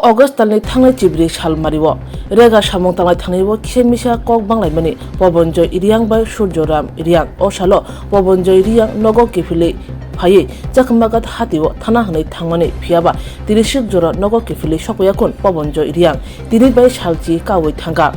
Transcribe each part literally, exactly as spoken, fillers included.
August talni thangnai chibri sal mario rega samung tanglai thangnaio kisa misa kok banglaimani Pobonjoy Riang bai Surjoram Riang. O salo Pobonjoy Riang nogo kiphilwi phaiwi Chakmagat hatio thana hwnwi thangmani, phiyaba tiriswk jora nogo kiphilwi sokpaiyakhun Pobonjoy Riang tini bai salchi kaui thangkha.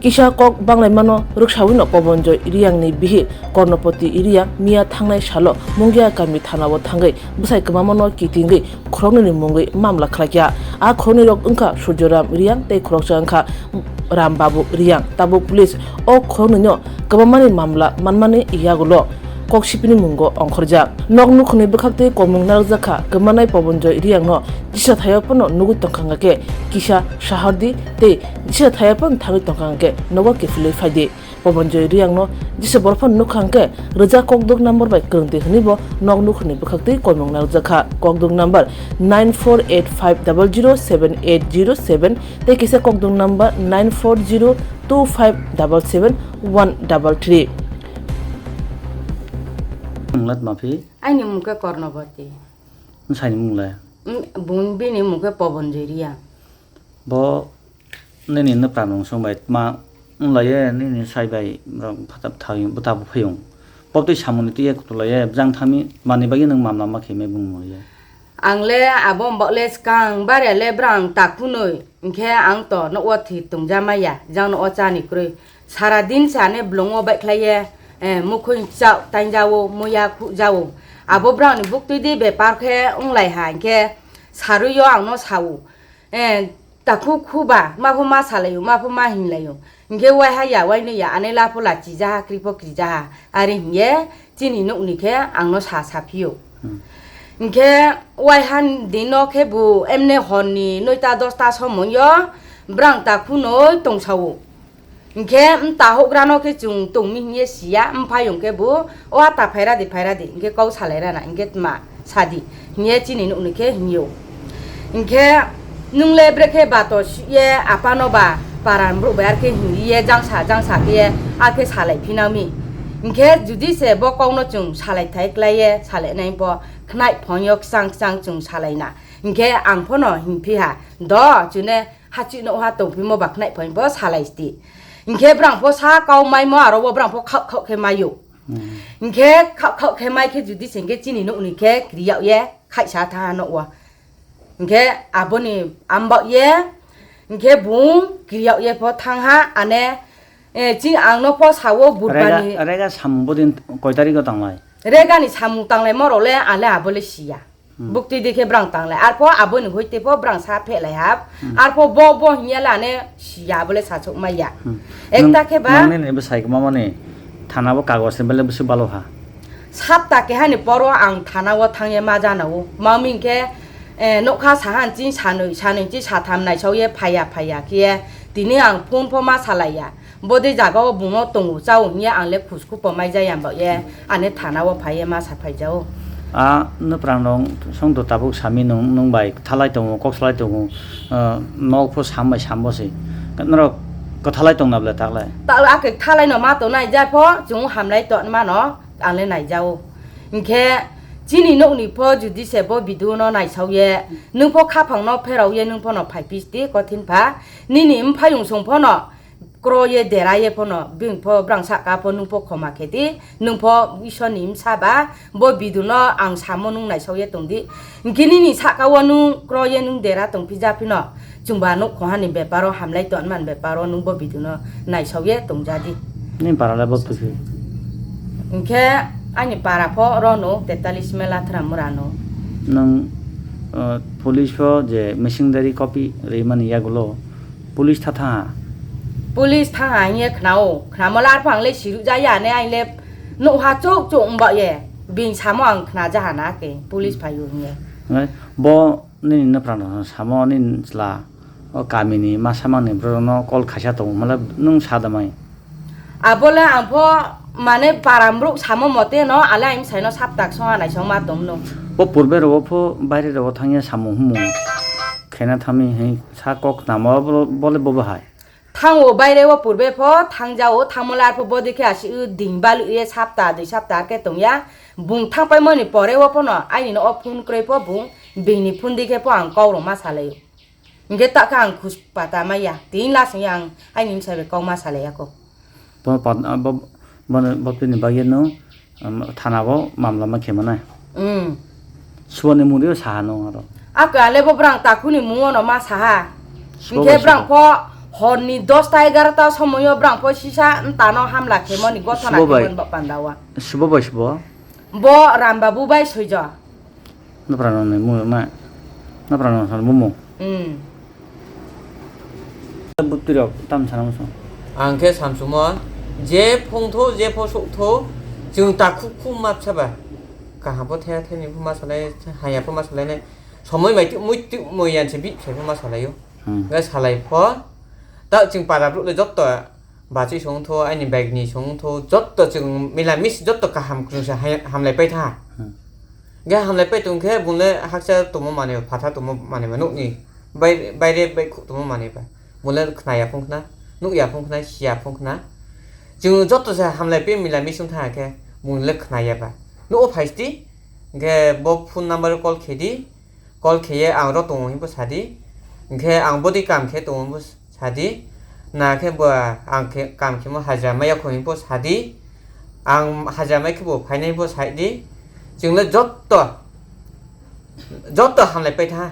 Kisa kok banglaimano rwksawino Pobonjoy Riangni bihik Kornopoti Riang miya thangnai salo Mungia kami thanao thangwi bwsai kwmamano kitingwi khoroknwini mungwi mamla khlaikha. A khoroknwirok wngkha Surjoram Riang tei khoroksa wngkha Rambabu Riang. Tabuk police o khoroknwino kwbangmani mamla manmani yagulo koksipini mungo ongkhorjak. Nok nukhungni bwkhaktwi komung narwkjakha kwmanai Pobonjoy Riangno jisa thaio phano nugwi tongkha hwnkhe kisa sahardi tei jisa thaio phano thangwi tongkha hwnkhe nogo kiphilwi phaidi. Pobonjoy Riangno jisa borok phano nukha hwnkhe rwjak kokduk number bai kwrwngdi hwnwibo nok nukhungni bwkhaktwi komung narwkjakha. Kokduk number nine four eight five double zero seven eight zero seven tei kisa kokduk number nine four zero two five double seven one double three. Nwng lat maphi? Aini mung khe Kornoboti. Bwsaini mung le? Bini mung khe Pobonjoy Riang. Bo nini nwpra nungsong bai tma wnglaye, nini sai bai borok phatab thai bwta bo phiyung. Bo twi samungni twi kutulaiye bwjang thangmi, mani bagwi nwng mamla ma khe mebung moriya? Ang le abo mbok le swkang bare le bwrang takhunoi, hinkhe ang to nokwo thwi tongja maya, jang nokwo chani kwrwi. Sara din se ane bolongo baikhlaiye, eh, mukhung chao tainjao, muya khujao. Abo bwrangni buktwi di bepar khe wnglai ha, hinkhe sarwi yo ang no sao. Eh, takhu khuba, ma pho ma salai o, ma pho ma hinlai o. Hinkhe waiha ya, wainwi ya, ane lapho la chijaha, kripho krijaha. Are hinkhe chini nokni khe ang no sa sa phio. Hmm. Hinkhe waiha din no khe bo emne horni noita dosta somoi yo bwrang takhunoi tongsao. Hinkhe mta houhgra no khe chwng tongmi hinkhe siya, mphai hwnkhe bo, "O ata phaira di, phaira di," hinkhe kok salai rana, hinkhe tma sadi, hinkhe chini nokni khe hinyo. Hinkhe nung le brekhe bato suye apa no ba para borok bai arkhe hinliye jangsa, jangsa khe arkhe salai phinami. Hinkhe judi se bo kok no chwng salai thai klaiye, salai nai bo khnai phonyo kchang kchang chwng salai na. Hinkhe ang phono hinphi ha, "Do, chune hachwi no ha tongphimo ba khnai phai bo salai sti." Hinkhe bwrang pho sa kau maimo aro bo bwrang pho khak khak khe maio. Hmm. Hinkhe khak khak khe mai khe judi se hinkhe chini nokni khe kri yag ye khaisa tha ha nokwo. Hinkhe aboni ambak ye hinkhe bung kri yag ye pho thang ha ane, eh, chini ang no pho sao Rega, budbani. Rega samung bodin koi tarikh o tanglai? Rega ni samung tanglai morok le ale abo le siya. Hmm. Bukti dikhe brang tanglai. Arpho aboni hoite pho brang sa phelai hap. Hmm. Arpho bo bo hinya lane siya bole sachok maya. Hmm. Ekta khe ba nang nini bwsai mamani thana bo kagos ni bele bwswk balo ha. Sapta keha ni poro ang thana o thangye ma jana o. Mami khe, eh, nokha sahan chin sanoi, sanoi chin satham naisao ye phaya phaya khe tini ang phone pho ma salaiya. Bodi jaga o bung no tongo chao hinya ang le khus khupo mai jaya ba ye ane thana o phai ye ma sa phai jao. A nwprang rong song do tabuk sami nung, nung bai thalai tongo, kok salai tongo, ah, nok pho sam bai sam bo se. Norok kwthalai tong na ble tak lai? Ta a khe thalai no ma tongnai ja pho, chwng hamlai ton ma no ang le nai jao. Hinkhe chini nokni pho judi se bo video no naisao ye, nung pho khaphang no pherao ye nung pho no phai pisti kothin pha. Nini mphayung song pho no kro ye dera ye pho no, bini pho brang saka pho nung pho khoma khe di, nung pho Isor ni bwsa ba, bo video no ang samo nung naisao ye tong di. Hinkhe nini saka o nung kro ye nung dera tong phi ja phi no, chwng ba nuk khoha ni bepar o hamlai ton man bepar o nung bo video no naisao ye tong ja di. Nini para le bo twi phi? Hinkhe ani para pho ro no tetalis mela thram mura no. Nung, uh, police pho je missing diary copy ri mani yagulo, Police tha tha. Police tha ha hiye khnao. Khnamo lar phang le siru ja ya ne ai le no ha chok chok mba ye. Bini samo ang khna ja ha na ke police phaio hiye. Ngai, bo nini nupra no samo nini chwla o kami ni masa mangni bro no call khaisa tongo mala nung sa da mai. Abo le ang pho mane para mruk samo mote no ale ang sai no saptak song anai song ma tong no. Bo purbe ro pho baire ro thang ya samo humu. Khena thami hai sa kok namo bo le bo bahai. Thango baire o purbe pho thangjao, thangmole arpho bodi khe asi u ding balu ye sapta dui sapta arke tongya. Bung thangpai moni pore o phono aini no o phone kroi pho bung bini phone di khe pho ang kok rok ma salai o. Hingke ta khe ang khus pata maya, tin la sing ang aini bwsai bai kok ma salai ya kho. Bo pat-, bo, bo, bo tini bagwi no, um, thana bo mamla ma khe manai. Hmm. Suboni mungri o saha no aro. Ako ale bo brang takhuni mungo no ma saha. Subo Hingke bai brang subo. Pho horni dosta egarota somoyo brang pho sisa ntano hamla khemoni gothona Subo bai. Khemon bo pandawa. Subo bai subo. Bo Rambabu bai soijo. Naprano ni mung ma. Naprano san bumo. Hmm. Bwtwi rok tam sana musu. Ang khe samsumo je phongtho je pho suktho chwng takhuk khum mapsa ba. Kaham pho thaya thani pho ma salai haya pho ma salai nai. Somoi mai tu mui tu mui yan se bit se pho ma salai yo. Hmm. Ga salai pho. Ta chwng para bru le jotto. Bachwi songtho, aini bagni songtho, jotto chwng mila mis jotto kaham kwrwngsa hai-, hamlai pai tha. Hmm. Ge hamlai pai tong khe bung le hakcha tongmo manwi, phatha tongmo manwi ma nukni. Bai-, baire bai khuk tongmo manwi ba. Bung le khna ya phung khna, nuk ya phung khna, si ya phung khna. Chwng jotto se hamlai pai mila mis wng tha khe bung le khna ya ba. Nuk o phai sti, ge bo phone number call khe di. Call khe ye ang ro tongo himpo sadi. Hingkhe ang bodi kam khe tongo himpo sadi. Na khe bo ang khe kam khemo hajra maya kho himpo sadi. Ang hajra mai khe bo phainai himpo saidi. Chwng le jotto, jotto hamlai pai tha.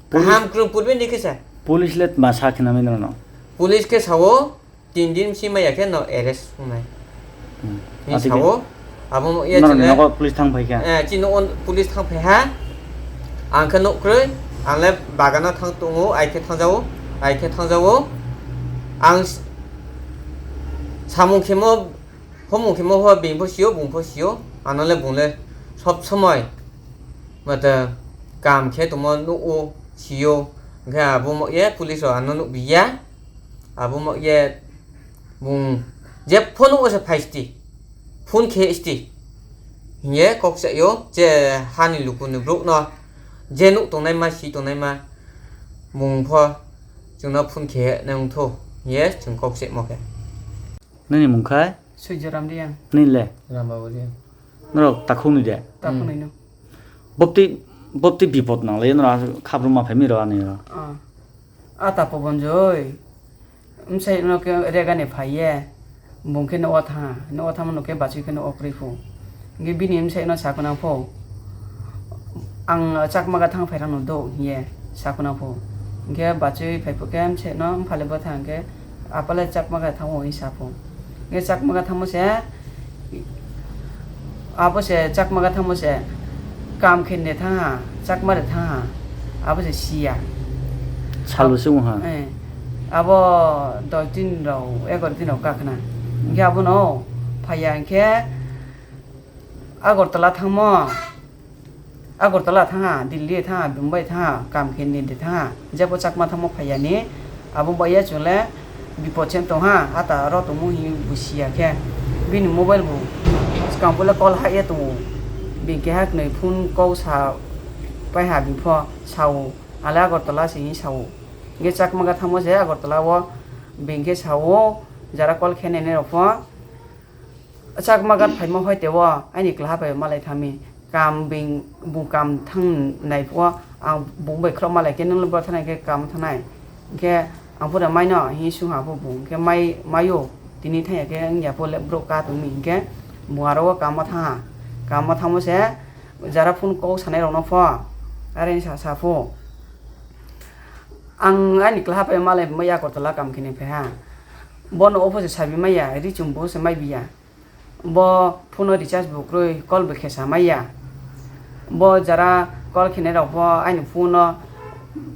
Police Kaham kwrwng purbe ni khe sa. Police le ma sa khna mai no no. Police khe sao. Tin din si maya khe no arrest wngnai. Hmm. Ni Ati sao, abo mo iya Norok ni chile. Nogo police thang phai kha. Eh, chini on police thang phai ha. Ang khe nuk kroi, ang le bagana thang tongo, ai khe thang jao, ai khe thang jao. Ang s-, samung khemo, homung khemo ho bing pho sio, bung pho sio, ano le bung le sob somoi mata kam khe tongmo nuk o sio. Hingkhe abo mo ye police rok ano nuk biya. Abo mo ye bung je phone o se phai sti, phone khe sti, hinye kok sa yo je hani luku ni bruk no je nuk tongnai ma si tongnai ma bung pho chwngno phone khe nang tho hinye chwng kok se mo khe. Nini mung khai? Swijaram Riang. Nini le? Rambaburiang. Norok takhuk ni de? Takhuk ni no. Bopti, bopti bipot nang le norok khabrum ma phai mi ro ani ro. Ah. Ata Pogonjoi, bwsai no khe regani phai ye, bung khe no o tha, no o tha no khe bachwi khe no o kwrwi phu. Hingke bini bwsai no sa khna phu, ang Chakma ga thang phai rang no do hiye sa khna phu. Hingke bachwi phai phu khe bwsai no bupha le bwtha hingke apa le Chakma ga thango hi sa phu. Hingke Chakma ga thangmo se, Abo se Chakma ga thangmo se kam khe ne thang ha, Chakma de thang ha, abo se siya. Salo se wng ha. Eh, abo dos din rok, egar din rok kakhna. Hingke abono phaiya hingke Agartala thangmo, Agartala thang ha, Delhi thang ha, Bombay thang ha, kam khe ne de thang ha, jebo Chakma thangmo phaiya ni. Abo bai ya chwng le bipot se tong ha, ata aro tongmung hi bo siya khe. Bini mobile bo swkang pole call ha ya tongo. Bini keha kwnwi phone kok sa pai ha bini pho sao, ale Agartala se hi sao. Hingke Chakma ga thangmo se Agartala o bini khe sao, jara call khe nai nai rok pho. Chakma gat phaima hoi teo, aini klaha bai malai thangmi. Kam bing, bung kam thang nai pho, ang bung bai khorok malai khe, nung le bwtha nai khe kam thanai. Hingkhe ang pura mai no, hi sung ha pho bung. Hingkhe mai, maio, tini thangya khe, wngya pho le borok ka tongmi. Hingkhe bung aro o kamo thang ha. Kamo thangmo se, jara phone kok sanai rok no pho, are sa sa pho. Ang aini klaha bai malai maya Agartala kam khe nai phai ha. Bono opho se sabi maya, ri chum bo se mai biya. Bo phone o recharge bo kwrwi, call bo khe sa maya. Bo jara call khenai rok bo aini phone o,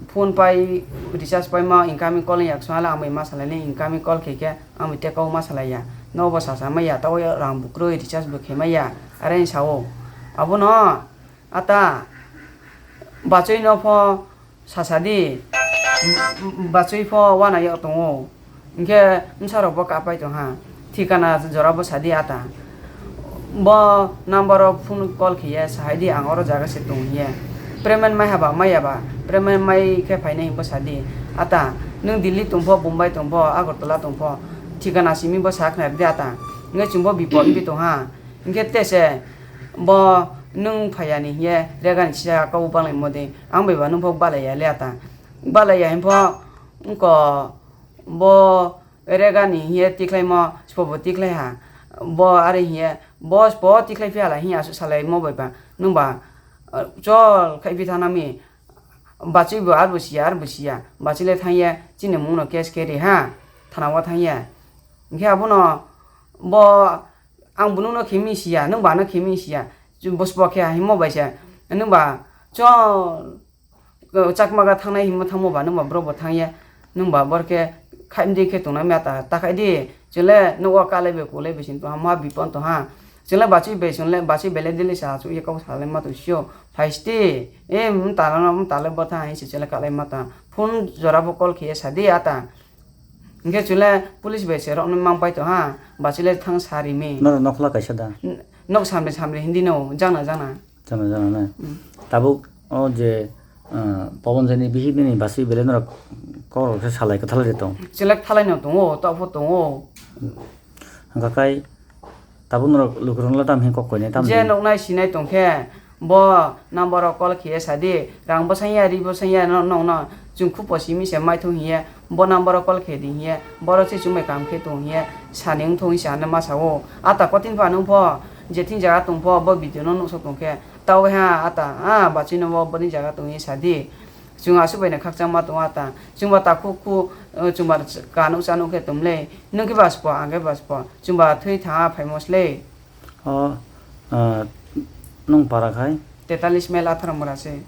phone pai recharge paima incoming call wng yak song hala ang bai ma salai nai incoming call khe khe ang bai tei kok ma salai ya. No bo sa sa maya, tei o rang bo kwrwi recharge bo khe maya, are wng sa o. Abono ata bachoi no pho Sasa di, m-, m-, bachwi pho wana yok tongo. Hingkhe bwsarok bo kapai tong ha. Thikana jora bo sa di ata. Bo number o phone call khe ye sa hai di, ang oro jaga se tong hing ye. Payment mai haba, mai ya ba? Payment mai khe phainai hing bo sa di. Ata, nwng Delhi tong pho, Bombay tong pho, Agartala tong pho, thikana simi bo sa khna di ata. Hingkhe chwng bo bipot wngwi tong ha. Hingkhe tese bo nwng phaiya ni hiye regani sisa kau balai modi, ang bai ba nwng phok balai ya le ata. Balai ya himpo, wngko bo rega ni hiye tikhlai mo, spo bo tikhlai ha. Bo are hiye, bo spo tikhlai phi hala hiya aswk salai mo bai ba. Nwng ba, eh, chol khai phi thana mi. Bachwi bo ar bo siya, ar bo siya. Bachwi le thang ya, chini mung no case khe ri ha. Thana o thang ya. Hingkhe abono bo, ang bo nwng no khe mi siya, nwng ba no khe mi siya. Bo spo khe ha himo bai se. Nwng ba chol Chakma ga thangnai himma thangma ba nwng ba borok bo thang ya. Nwng ba borok khe khaimdi khe tongnai mata ta khai di. Chwle nwng o kalai bai kulai bai sing tong ha, ma bipon tong ha. Chwle bachwi bai chwle bachwi belai dili sa chu ye kok salai ma tong sio. Phaisti, e, mtala no, mtala bo tha hai se chwle kalai mata. Phone jora bo call khiye sa di ata. Hingkhe chwle police bai se rok no mang pai tong ha. Bachwi le thang sa ri mi. Norok nokla kaisa da? N-, nok samre samre hindi no, jana jana. Jana jana na. Mm. Tabuk o je, ah, Pawan Jani bihik nini basi belai norok kok rok khe salai kwthalai de tong. Selek thalai no tongo, topho tongo. Hwnkha kai tabuk norok lukurok no tam hin kok koinai tam je di. Noknai sinai tong khe bo number o call khiye sa di. Rang bwsang ya, ri bwsang ya no, no, no. Chwng khupo simi se maithung hiye, bo number o call khe di hiye, borok se chwng bai kam khe tong hiye, sani wngthong hinwi sa hwnwi ma sa o. Ata kotini pha nung pho, je thing jaga tong pho, bo video no nuksa tong khe, tao ha ata, a bachwi no bo boni jaga tong hinwi sa di. Chwng aswk bai no khakchang ma tong ata. Chwng ba takhuk khu, eh, chwng ba kanuk chanuk khe tong le. Nung khe bas pho, ang khe bas pho. Chwng ba thwi tha phaimo sle. O, ah, nung para khai? Tetalis mile atharo mura se.